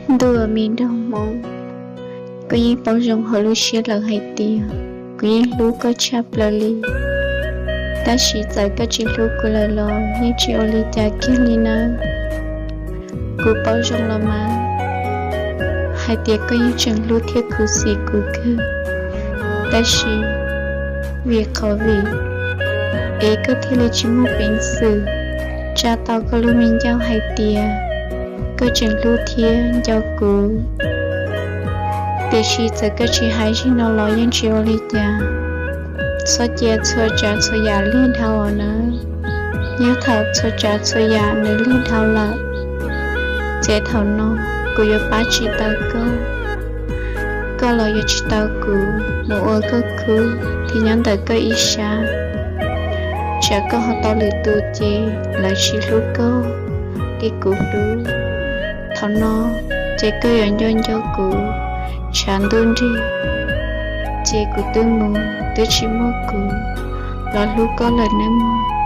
Ntuj me nraug Hmoob, koj yeej paub zoo hauv lub siab lawm hais tias kuv yeej hlub koj tshaj plaws li. Tab sis txawm koj tsis hlub kuv lawm los yeej tsis ua li cas kiag li nawb. Kuv paub zoo los mas hais tias koj yeej tseem hlub thiab khuv xim kuv kawg, tab sis vim qhov vim es koj thiaj li tsis muaj peev xwm tsa tau koj lub me ncauj hais tias koj tseem hlub thiab nco kuv. Tiam sis txawm koj tsis hais li no los yeej tsis ua li cas. Txhob cia txhua tsav txhua yam lig dhau os nawb. Yog thaum txhua tsav txhua yam nws lig dhau lawm, ces thaum no kuv yuav pab tsis tau koj, koj los yuav tsis tau kuv mus ua koj khub thiab nyob ntawm koj ib sab. Tsam koj ho tau lwm tus ces lawv tsis hlub koj li kuv hlub. Thaum no ces koj yuav nco nco kuv, tshav ntuj nrig ces kuv twb mus twb tsis muaj kuv los hlub koj lawm nawb mog.